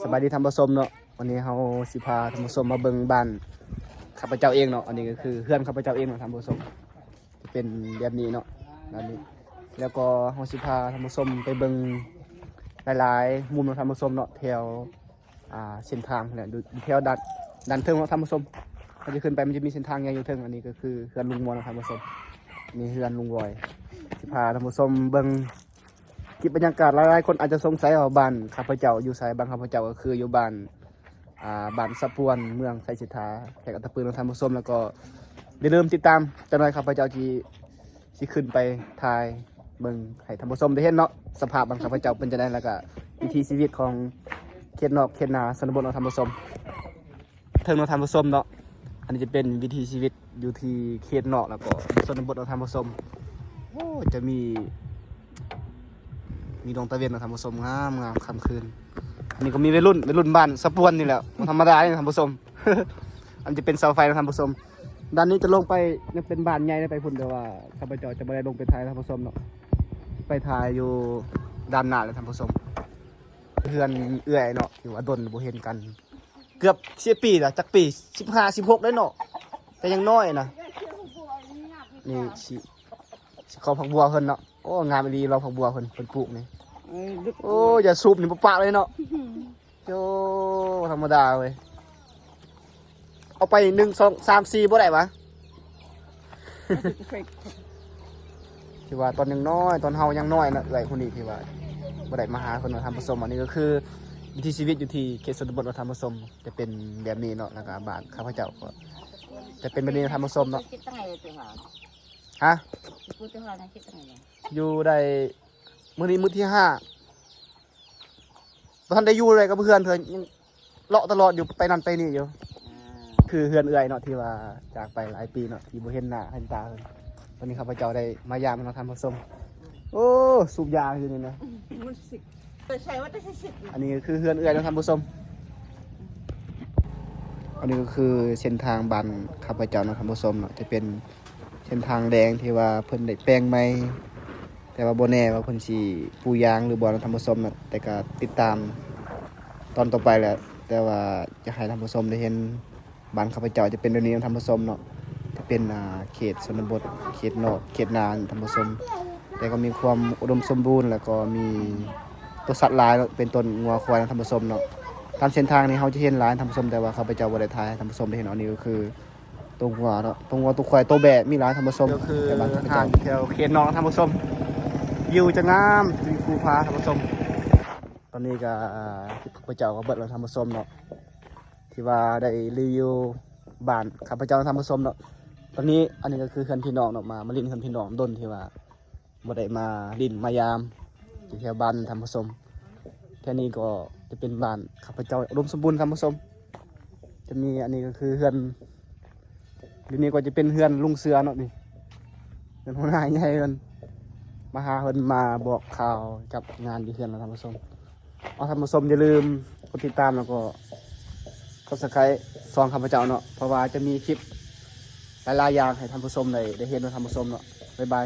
ສະບາຍດີທ່ານຜູ້ຊົມເນາະ, ວັນນີ້ເຮົາຊິພາທ່ານຜູ້ຊົມມາເບິ່ງບ້ານຂ້າພະເຈົ້າເອງເນາະ. ອັນນີ້ກໍຄືເຮືອນຂ້າພະເຈົ້າເອງເນາະທ່ານຜູ້ຊົມ, ຈະເປັນແບບນີ້ເນາະ, ແບບນີ້. ແລ້ວກໍເຮົາຊິພາທ່ານຜູ້ຊົມໄປເບິ່ງຫຼາຍໆມຸມເນາະທ່ານຜູ້ຊົມເນາະ, ແຖວ ອ່າ ເສັ້ນທາງແຫຼະ ຢູ່ແຖວດ້ານ ດ້ານເທິງເນາະທ່ານຜູ້ຊົມ. ເຮົາຈະຂຶ້ນໄປ ມັນຈະມີເສັ້ນທາງໃຫຍ່ຢູ່ເທິງ. ອັນນີ້ກໍຄືເຮືອນລຸງມວນເນາະທ່ານຜູ້ຊົມ, ນີ້ເຮືອນລຸງວອຍ. ຊິພາທ່ານຜູ້ຊົມເບິ່ງ ເກັບບັນຍາກາດ. ຫຼາຍໆຄົນອາດຈະສົງໄສວ່າບ້ານຂ້າພະເຈົ້າຢູ່ໃສ. ບ້ານຂ້າພະເຈົ້າກໍຄືຢູ່ບ້ານ ອ່າ ບ້ານສະປວນ ເມືອງໄຊເສດຖາ ແຂວງອັດຕະປືເນາະທ່ານຜູ້ຊົມ. ແລ້ວກໍຢ່າລືມຕິດຕາມ, ຈັກໜ່ອຍຂ້າພະເຈົ້າຊິ ຊິຂຶ້ນໄປຖ່າຍເບິ່ງໃຫ້ທ່ານຜູ້ຊົມໄດ້ເຫັນເນາະ, ສະພາບບ້ານຂ້າພະເຈົ້າເປັນຈັ່ງໃດ ແລ້ວກໍວິຖີຊີວິດຂອງເຂດນອກເຂດນາຊົນນະບົດເນາະທ່ານຜູ້ຊົມ. ເທິງເນາະທ່ານຜູ້ຊົມເນາະ, ອັນນີ້ຈະເປັນວິຖີຊີວິດຢູ່ທີ່ເຂດນອກ ແລ້ວກໍຊົນນະບົດເນາະທ່ານຜູ້ຊົມ. ໂອ້ ຈະມີ ມີດວງຕາເວັນເນາະທ່ານຜູ້ຊົມ, ງາມໆຄ່ຳຄືນ. ອັນນີ້ກໍມີໄວລຸ້ນ ໄວລຸ້ນບ້ານສະປວນນີ້ແຫຼະ, ບໍ່ທຳມະດາເດ້ທ່ານຜູ້ຊົມ. ອັນຈະເປັນເສົາໄຟເນາະທ່ານຜູ້ຊົມ. ດ້ານນີ້ຈະລົງໄປ ຍັງເປັນບ້ານໃຫຍ່ໄປພຸ້ນ, ແຕ່ວ່າຂ້າພະເຈົ້າຈະບໍ່ໄດ້ລົງໄປຖ່າຍທ່ານຜູ້ຊົມເນາະ, ໄປຖ່າຍຢູ່ດ້ານໜ້າແຫຼະທ່ານຜູ້ຊົມ. ເຮືອນເອື້ອຍເນາະ ທີ່ວ່າດົນບໍ່ເຫັນກັນ ເກືອບສິບປີລະ, ຈັກປີ ສິບຫ້າ ສິບຫົກໄດ້ເນາະ, ແຕ່ຍັງນ້ອຍນະ. ນີ້ຊິ ຊິເຂົ້າຜັກບົວເພິ່ນເນາະ. ໂອ້ ງາມອີ່ຫຼີ ລອກຜັກບົວເພິ່ນ ເພິ່ນປູກນີ້. ເອີ ໂອ້ ຢ່າສູບນີ້ບໍ່ປະເລີຍເນາະ. ໂອ້ ບໍ່ທຳມະດາເວີຍ. ເອົາໄປໜຶ່ງ ສອງ ສາມ ສີ່ບໍ່ໄດ້ຫວາ? ທີ່ວ່າຕອນຍັງນ້ອຍ ຕອນເຮົາຍັງນ້ອຍນະ ເອື້ອຍຜູ້ນີ້ທີ່ວ່າບໍ່ໄດ້ມາຫາເພິ່ນເນາະທ່ານຜູ້ຊົມ. ອັນນີ້ກໍຄືວິຖີຊີວິດຢູ່ທີ່ເຂດຊົນນະບົດເນາະທ່ານຜູ້ຊົມ, ຈະເປັນແບບນີ້ເນາະ. ແລ້ວກໍບ້ານຂ້າພະເຈົ້າກໍຈະເປັນແບບນີ້ນະທ່ານຜູ້ຊົມເນາະ. ຮະ? ຢູ່ໄດ້ມື້ນີ້ມື້ທີຫ້າ ບໍ່ທັນໄດ້ຢູ່ເລີຍກັບເພື່ອນເພິ່ນ, ຍັງເລາະຕະຫຼອດຢູ່ ໄປນັ້ນໄປນີ້ຢູ່. ຄືເຮືອນເອື້ອຍເນາະ ທີ່ວ່າຈາກໄປຫຼາຍປີເນາະ ທີ່ບໍ່ເຫັນໜ້າເຫັນຕາເພິ່ນ. ວັນນີ້ຂ້າພະເຈົ້າໄດ້ມາຢາມເນາະທ່ານຜູ້ຊົມ. ໂອ້ ສູບຢາຢູ່ນີ້ນະ. ອັນນີ້ກໍຄືເຮືອນເອື້ອຍເນາະທ່ານຜູ້ຊົມ. ອັນນີ້ກໍຄືເສັ້ນທາງບ້ານຂ້າພະເຈົ້າເນາະທ່ານຜູ້ຊົມເນາະ, ຈະເປັນ ເສັ້ນທາງແດງທີ່ວ່າເພິ່ນໄດ້ແປງໃໝ່, ແຕ່ວ່າບໍ່ແນ່ວ່າເພິ່ນຊິປູຢາງຫຼືບໍ່ນະທ່ານຜູ້ຊົມນະ, ແຕ່ກໍຕິດຕາມຕອນຕໍ່ໄປແຫຼະ. ແຕ່ວ່າຈະໃຫ້ທ່ານຜູ້ຊົມໄດ້ເຫັນບ້ານຂ້າພະເຈົ້າຈະເປັນແບບນີ້ນະທ່ານຜູ້ຊົມເນາະ, ຈະເປັນ ອ່າ ເຂດຊົນນະບົດ ເຂດນອກເຂດນານະທ່ານຜູ້ຊົມ, ແຕ່ກໍມີຄວາມອຸດົມສົມບູນ ແລ້ວກໍມີຕົວສັດຫຼາຍເນາະ, ເປັນຕົ້ນງົວຄວາຍນະທ່ານຜູ້ຊົມເນາະ. ຕາມເສັ້ນທາງນີ້ເຮົາຈະເຫັນຫຼາຍທ່ານຜູ້ຊົມ, ແຕ່ວ່າຂ້າພະເຈົ້າບໍ່ໄດ້ຖ່າຍໃຫ້ທ່ານຜູ້ຊົມໄດ້ເຫັນ. ອັນນີ້ກໍຄື ຕົວງົວເນາະ ຕົວງົວ ຕົວຄວາຍ ຕົວແບ້ ມີຫຼາຍທ່ານຜູ້ຊົມ. ກໍຄື ແຖວເຂດນອກນະທ່ານຜູ້ຊົມ, ວິວຈະງາມ ຈະມີພູຜາທ່ານຜູ້ຊົມ. ຕອນນີ້ກໍ ອ່າ ຄລິບຂ້າພະເຈົ້າກໍເບິດແລ້ວທ່ານຜູ້ຊົມເນາະ, ທີ່ວ່າໄດ້ຣີວິວບ້ານຂ້າພະເຈົ້ານະທ່ານຜູ້ຊົມເນາະ. ຕອນນີ້ ອັນນີ້ກໍຄືເຮືອນພີ່ນ້ອງເນາະ, ມາ ມາຫຼິ້ນເຮືອນພີ່ນ້ອງ ດົນທີ່ວ່າ ບໍ່ໄດ້ມາຫຼິ້ນມາຢາມຢູ່ແຖວບ້ານທ່ານຜູ້ຊົມ. ແຖວນີ້ກໍຈະເປັນບ້ານຂ້າພະເຈົ້າ ອຸດົມສົມບູນທ່ານຜູ້ຊົມ. ຈະມີ ອັນນີ້ກໍຄືເຮືອນ ຢູ່ນີ້ກໍຈະເປັນເຮືອນລຸງເສືອເນາະ, ນີ້ເຮືອນຫົວໜ້າໃຫຍ່ເພິ່ນ ມາຫາເພິ່ນ ມາບອກຂ່າວຈັບງານຢູ່ເຮືອນນະທ່ານຜູ້ຊົມ. ເອົາ ທ່ານຜູ້ຊົມຢ່າລືມກົດຕິດຕາມ ແລ້ວກໍ Subscribe ຊ່ອງຂ້າພະເຈົ້າເນາະ, ເພາະວ່າຈະມີຄລິບຫຼາຍໆຢ່າງໃຫ້ທ່ານຜູ້ຊົມໄດ້ ໄດ້ເຫັນເນາະທ່ານຜູ້ຊົມເນາະ. ບາຍບາຍ.